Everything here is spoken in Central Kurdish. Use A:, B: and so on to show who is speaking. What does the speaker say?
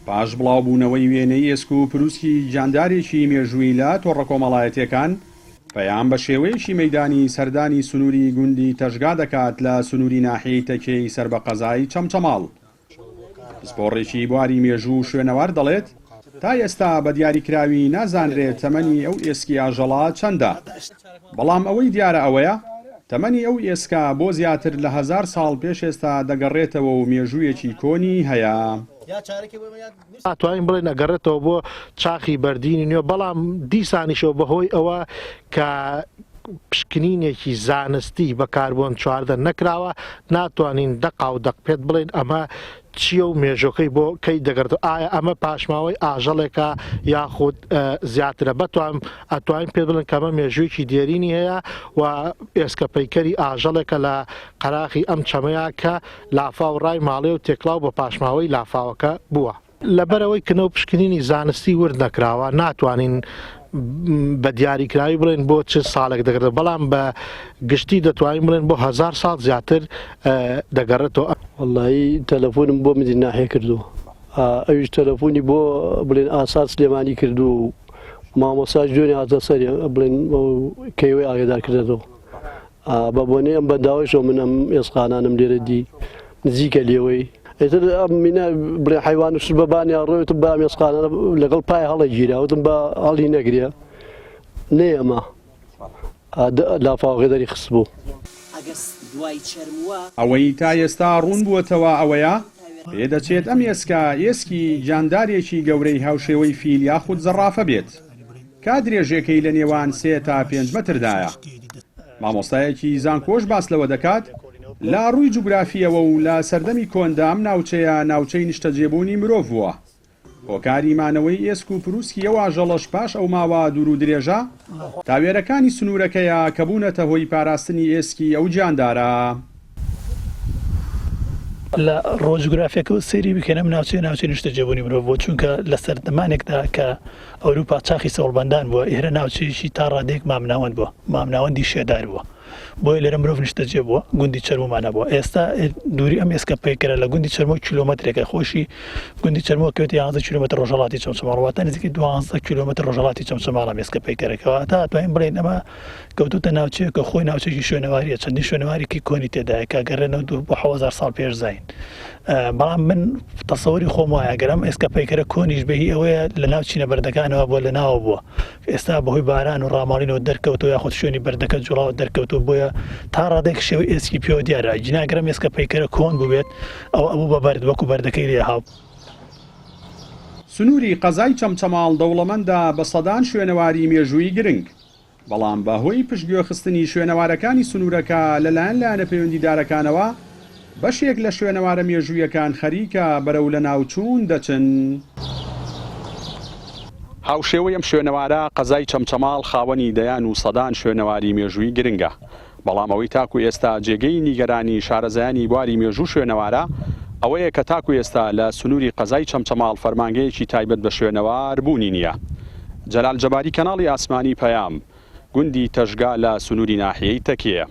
A: پاش بڵاوبوونەوەی وێنەی ئێسک و پروسکی گیاندارێکی مێژوویی لە تۆڕە کۆمەڵایەتییەکان، پەیام بە شێوەیەکی مەیدانی سەردانی سنووری گوندی تەشگا دەکات لە سنووری ناحیەی تەکێی سەر بە قەزای چەمچەماڵ. پسپۆڕێکی بواری مێژوو و شوێنەوار دەڵێت، تا ئێستا بە دیاریکراوی نازانرێت تەمەنی ئەو ئێسکی ئاژەڵە چەندە، بەڵام ئەوەی دیارە ئەوەیە تەمەنی ئەو ئێسکە بۆ زیاتر لە هەزار ساڵ پێش ئێستا دەگەڕێتەوە و مێژوویەکی کۆنی هەیە.
B: ئەتوانین بڵێین ئەگەڕێتەوە بۆ چاخی بەردینی نوێ، بەڵام دیسانیشەوە بەهۆی ئەوە کە پشکنینێکی زانستی بە کاربۆن 14 نەکراوە، ناتوانین دەقاو دەق پێت بڵێین ئەمە چییە و مێژۆکەی بۆ کەی دەگەڕێتەوە، ئایا ئەمە پاشماوەی ئاژەڵێکە یاخود زیاترە، بەتوان ئەتوانین پێت بڵێن کە ئەمە مێژوویەکی دێرینی هەیە و ئێسکە پەیکەری ئاژەڵێکە لە قەراخی ئەم چەمەیە کە لافاو ڕای ماڵێ و تێکڵاو بە پاشماوەی لافاوەکە بووە. لەبەرئەوەی کنە و پشکنینی زانستی ورد نەکراوە، ناتوانین بە دیاریکراوی بڵێین بۆ چ ساڵێک دەگەڕێتەوە، بەڵام بە گشتی دەتوانین بڵێین بۆ هەزار ساڵ زیاتر دەگەڕێتەوە.
C: وەڵایی تەلەفۆنم بۆ مدیر ناحیە کردووە ئەویش تەلەفۆنی بۆ بڵێن ئاسار سلێمانی کردووە و مامۆستاش دوێنێ هاتە سەری بڵێن کەیوەی ئاگادار کردەوە. بە بۆنەی ئەم بەنداوەیشەوە من ئەم ئێسقانانم لێرە دی نزیکە لێوەی ئیتر ئەم مینە بڵێ حیوان و شت بە بانیا ڕۆیتم بە ئەم ئێسقانانە لەگەڵ پای هەڵەگیرا وتم بە هەڵی نەگرێ نەیەمە لافاوەکە دەری خستبوو.
A: ئەوەی تا ئێستا ڕوون بووەتەوە ئەوەیە، پێدەچێت ئەم ئێسکە ئێسکی گیاندارێکی گەورەی هاوشێوەی فیل یاخود زەڕافە بێت. کە درێژێکەی لە نێوان سێ تا پێنج مەتردایە. مامۆستایەکی زانکۆش باس لەوە دەکات، لە ڕووی جوگرافییەوە و لە سەردەمی کۆندا ئەم ناوچەیە ناوچەی نیشتەجێبوونی مرۆڤ بووە. هۆکاری مانەوەی ئێسک و پروسکی ئەو ئاژەڵەش پاش ئەو ماوە دوور و درێژە، تاوێرەکانی سنوورەکەیە کە بوونەتە هۆی پاراستنی ئێسکی ئەو گیاندارە.
D: لە ڕووە جوگرافیەکەوە سەیری بکەین ئەم ناوچەیە ناوچەی نیشتەجێبوونی مرۆڤ بووە، چونکە لە سەردەمانێکدا کە ئەوروپا چاخی سەوڵبەندان بووە، ئێرە ناوچەیەکی تا ڕادەیەک مامناوەند بووە، مامناوەندی شێدار بووە، بۆیە لێرە مرۆڤ نیشتەجێ بووە، گوندی چەرموومان هەبووە، ئێستا دووری ئەم ئێسکە پەیکەرە لە گوندی چەرموو کیلۆمەترێکە، خۆشی گوندی چەرموو ئەکەوێتە یانزە کیلۆمەتر ڕۆژهەڵاتی چەمچەماڵ، واتە نزیکەی دوانزە کیلۆمەتر ڕۆژهەڵاتی چەمچەماڵ ئەم ئێسکە پەیکەرە، کەواتە ئەتوانین بڵێین ئەمە کەوتۆتە ناوچەیەک کە خۆی ناوچەیەکی شوێنەواریە چەندین شوێنەوارێکی کۆنی تێدایە کە گەڕێنەوە دوو بۆ 1000 ساڵ پێش زین بەڵام من تەسەوری خۆم وایە گەر ئەم ئێسکە پەیکەرە کۆنیش بێ هی ئەوەیە لە ناو چینە بەردەکانەوە بووە لە ناوە بووە ئێستا بەهۆی باران و ڕاماڵینەوە دەرکەوتەوە یاخود شوێنی بەردەکە جوڵاوە دەرکەوتووە بۆیە تا ڕادەیەک شێوەی ئێسکی پێوە دیارە ئەگینا گەر ئەم ئێسکە پەیکەرە کۆن بووبێت ئەوە ئەبوو بە بەرد وەکو بەردەکەی لێ هاو
A: سنووری قەزای چەمچەماڵ دەوڵەمەندە بە سەدان شوێنەواری مێژوویی گرنگ، بەڵام بە هۆی پشتگوێخستنی شوێنەوارەکانی سنوورەکە لەلایەن لایەنە پەیوەندیدارەکانەوە، بەشێک لە شوێنەوارە مێژوویەکان خەریکە بەرەو لەناوچوون دەچن. هاوشێوەی ئەم شوێنەوارە، قەزای چەمچەماڵ خاوەنی دەیان و سەدان شوێنەواری مێژوویی گرنگە، بەڵام ئەوەی تاکو ئێستا جێگەی نیگەرانی شارەزایانی بواری مێژوو و شوێنەوارە، ئەوەیە کە تاکو ئێستا لە سنووری قەزای چەمچەماڵ فەرمانگەیەکی تایبەت بە شوێنەوار بوونی نییە. جەلال جەباری کەناڵی ئاسمانی پەیام، گوندی تەشگا لە سنووری ناحیەی تەکیە.